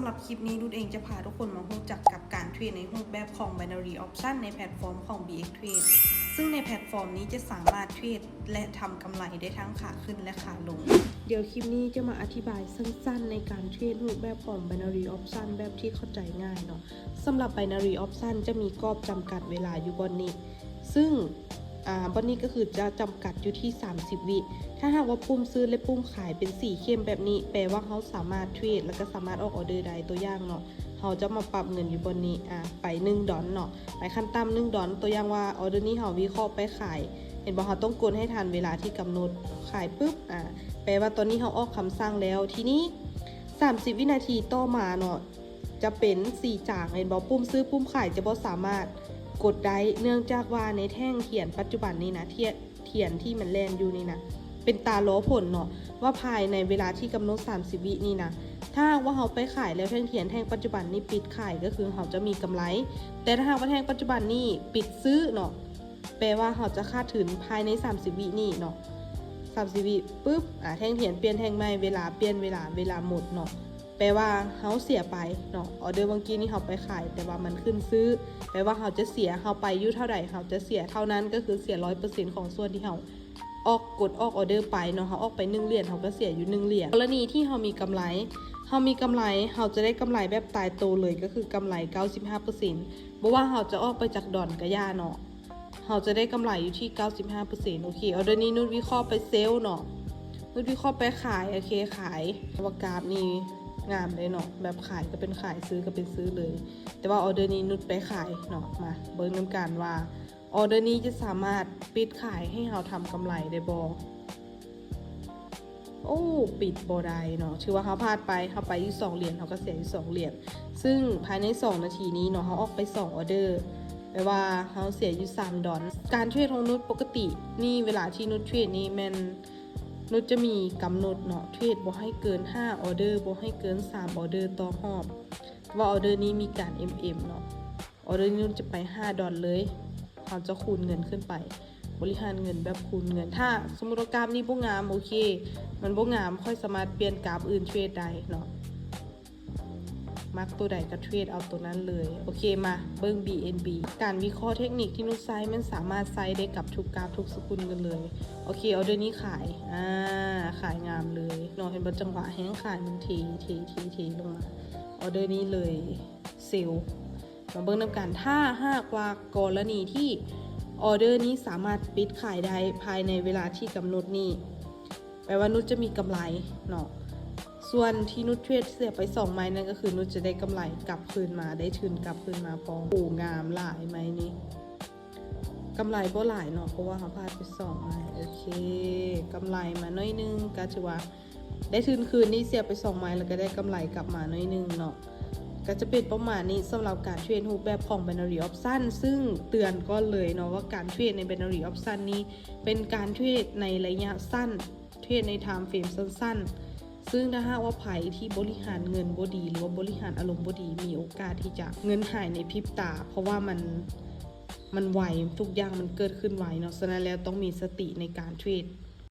ສຳລັບຄລິບນີ້ ນຸດເອງຈະພາທຸກຄົນມາຮູ້ຈັກກັບການເທຣດໃນຮູບແບບຂອງ Binary Option ໃນແພລດຟອມຂອງ BX Trade ຊຶ່ງໃນແພລດຟອມນີ້ຈະສາມາດເທຣດ ແລະ ທຳກຳໄລໄດ້ທັງຂາຂຶ້ນ ແລະ ຂາລົງ. ດຽວຄລິບນີ້ຈະມາອະທິບາຍສັ້ນໆໃນການເທຣດຮູບແບບຂອງ Binary Option ແບບທີ່ເຂົ້າໃຈງ່າຍເນາະ. ສຳລັບ Binary Option ຈະມີກອບຈຳກັດເວລາຢູ່ບ່ອນນີ້ ຊຶ່ງ ອ່າ ບ່ອນນີ້ກໍຄືຈະຈຳກັດຢູ່ທີ່ສາມສິບວິ. ຖ້າຫາກວ່າປຸ່ມຊື້ ແລະ ປຸ່ມຂາຍເປັນສີເຂັ້ມແບບນີ້ ແປວ່າເຮົາສາມາດເທຣດ ແລະ ກໍສາມາດອອກອອເດີໄດ້. ຕົວຢ່າງເນາະ ເຮົາຈະມາປັບເງິນຢູ່ບ່ອນນີ້ ອ່າ ໄປໜຶ່ງດອນເນາະ ໄປຂັ້ນຕ່ຳໜຶ່ງດອນ. ຕົວຢ່າງວ່າອອເດີນີ້ເຮົາວິເຄາະໄປຂາຍ ເຫັນບໍ່ ເຮົາຕ້ອງກົດໃຫ້ທັນເວລາທີ່ກຳນົດ. ຂາຍປຶບ ອ່າ ແປວ່າຕອນນີ້ເຮົາອອກຄຳສັ່ງແລ້ວ. ທີນີ້ສາມສິບວິນາທີຕໍ່ມາເນາະ ຈະເປັນສີຈາງ ເຫັນບໍ່ ປຸ່ມຊື້ ປຸ່ມຂາຍຈະບໍ່ສາມາດກົດໄດ້ ເນື່ອງຈາກວ່າໃນແທ່ງທຽນປັດຈຸບັນນີ້ນະ ທຽນ ທຽນທີ່ມັນແລ່ນຢູ່ນີ້ນະ ເປັນຕາລໍຜົນເນາະ ວ່າພາຍໃນເວລາທີ່ກຳນົດສາມສິບວິນີ້ນະ ຖ້າຫາກວ່າເຮົາໄປຂາຍແລ້ວແທ່ງທຽນແທ່ງປັດຈຸບັນນີ້ປິດຂາຍ ກໍຄືເຮົາຈະມີກຳໄລ. ແຕ່ຖ້າຫາກວ່າແທ່ງປັດຈຸບັນນີ້ປິດຊື້ເນາະ ແປວ່າເຮົາຈະຂາດທຶນພາຍໃນສາມສິບວິນີ້ເນາະ ສາມສິບວິປຶບ ອ່າ ແທ່ງທຽນປ່ຽນແທ່ງໃໝ່ ເວລາປ່ຽນ ເວລາ ເວລາໝົດເນາະ ແປວ່າເຮົາເສຍໄປເນາະ. ອອເດີເມື່ອກີ້ນີ້ເຮົາໄປຂາຍ ແຕ່ວ່າມັນຂຶ້ນຊື້ ແປວ່າເຮົາຈະເສຍ ເຮົາໄປຢູ່ເທົ່າໃດ ເຮົາຈະເສຍເທົ່ານັ້ນ ກໍຄືເສຍຮ້ອຍເປີເຊັນຂອງສ່ວນທີ່ເຮົາອອກ ກົດອອກອອເດີໄປເນາະ. ເຮົາອອກໄປໜຶ່ງຫຼຽນ ເຮົາກໍເສຍຢູ່ໜຶ່ງຫຼຽນ. ກໍລະນີທີ່ເຮົາມີກຳໄລ ເຮົາມີກຳໄລ ເຮົາຈະໄດ້ກຳໄລແບບຕາຍໂຕເລີຍ ກໍຄືກຳໄລເກົ້າສິບຫ້າເປີເຊັນ ບໍ່ວ່າເຮົາຈະອອກໄປຈັກດອນກໍຢ່າເນາະ ເຮົາຈະໄດ້ກຳໄລຢູ່ທີ່ເກົ້າສິບຫ້າເປີເຊັນ. ໂອເຄ ອອເດີນີ້ນຸດວິເຄາະໄປເຊລເນາະ ນຸດວິເຄາະໄປຂາຍ. ໂອເຄ ຂາຍ ວ່າກາບນີ້ງາມເດ້ເນາະ ແບບຂາຍກໍເປັນຂາຍ ຊື້ກໍເປັນຊື້ເລີຍ. ແຕ່ວ່າອອເດີນີ້ນຸດໄປຂາຍເນາະ. ມາເບິ່ງນຳກັນວ່າອອເດີນີ້ຈະສາມາດປິດຂາຍໃຫ້ເຮົາທຳກຳໄລໄດ້ບໍ່? ໂອ້ ປິດບໍ່ໄດ້ເນາະ ຖືວ່າເຮົາພາດໄປ ເຮົາໄປຢູ່ສອງຫຼຽນ ເຮົາກໍເສຍຢູ່ສອງຫຼຽນ. ຊຶ່ງພາຍໃນສອງນາທີນີ້ເນາະ ເຮົາອອກໄປສອງອອເດີ ແປວ່າເຮົາເສຍຢູ່ສາມດອນ. ການເທຣດຂອງນຸດປົກກະຕິນີ້ ເວລາທີ່ນຸດເທຣດນີ້ແມ່ນນຸດຈະມີກຳນົດເນາະ ເທຣດບໍ່ໃຫ້ເກີນຫ້າອອເດີ ບໍ່ໃຫ້ເກີນສາມອອເດີຕໍ່ຮອບ. ແຕ່ວ່າອອເດີນີ້ມີການເອັມເອັມເນາະ ອອເດີນີ້ນຸດຈະໄປຫ້າດອນເລີຍ ເຮົາຈະຄູນເງິນຂຶ້ນໄປ ບໍລິຫານເງິນແບບຄູນເງິນ. ຖ້າສົມມຸດວ່າກາບນີ້ບໍ່ງາມ ໂອເຄ ມັນບໍ່ງາມ ຂ້ອຍສາມາດປ່ຽນກາບອື່ນເທຣດໄດ້ເນາະ ມັກໂຕໃດກໍເທຣດເອົາໂຕນັ້ນເລີຍ. ໂອເຄ ມາເບິ່ງ BNB ການວິເຄາະເທັກນິກທີ່ນຸດໃຊ້ ມັນສາມາດໃຊ້ໄດ້ກັບທຸກກາບ ທຸກສະກຸນເງິນເລີຍ. ໂອເຄ ອອເດີນີ້ຂາຍ ອ່າ ຂາຍງາມເລີຍເນາະ ເຫັນບໍ່ ຈັງຫວະແຮງຂາຍມັນເທ ເທ ເທ ເທລົງມາ ອອເດີນີ້ເລີຍ ເຊລ. ມາເບິ່ງນຳກັນ ຖ້າຫາກວ່າກໍລະນີທີ່ອອເດີນີ້ສາມາດປິດຂາຍໄດ້ພາຍໃນເວລາທີ່ກຳນົດນີ້ ແປວ່ານຸດຈະມີກຳໄລເນາະ ສ່ວນທີ່ນຸດເທຣດເສຍໄປສອງໄມ້ນັ້ນ ກໍຄືນຸດຈະໄດ້ກຳໄລກັບຄືນມາ ໄດ້ທຶນກັບຄືນມາພ້ອມ. ໂອ້ ງາມຫຼາຍໄມ້ນີ້ ກຳໄລບໍ່ຫຼາຍເນາະ ເພາະວ່າເຮົາພາດໄປສອງໄມ້. ໂອເຄ ກຳໄລມາໜ້ອຍໜຶ່ງ ກໍຖືວ່າ ໄດ້ທຶນຄືນນີ້ ເສຍໄປສອງໄມ້ ແລ້ວກໍໄດ້ກຳໄລກັບມາໜ້ອຍໜຶ່ງເນາະ. ກໍຈະເປັນປະມານນີ້ສຳລັບການເທຣດຮູບແບບຂອງ Binary Option ຊຶ່ງເຕືອນກ່ອນເລີຍເນາະວ່າການເທຣດໃນ Binary Option ນີ້ເປັນການເທຣດໃນໄລຍະສັ້ນ ເທຣດໃນ time frame ສັ້ນໆ ຊຶ່ງຖ້າຫາກວ່າໃຜທີ່ບໍລິຫານເງິນບໍ່ດີ ຫຼືວ່າບໍລິຫານອາລົມບໍ່ດີ ມີໂອກາດທີ່ຈະເງິນຫາຍໃນພິບຕາ ເພາະວ່າມັນ ມັນໄວ ທຸກຢ່າງມັນເກີດຂຶ້ນໄວເນາະ. ສະນັ້ນແລ້ວຕ້ອງມີສະຕິໃນການເທຣດ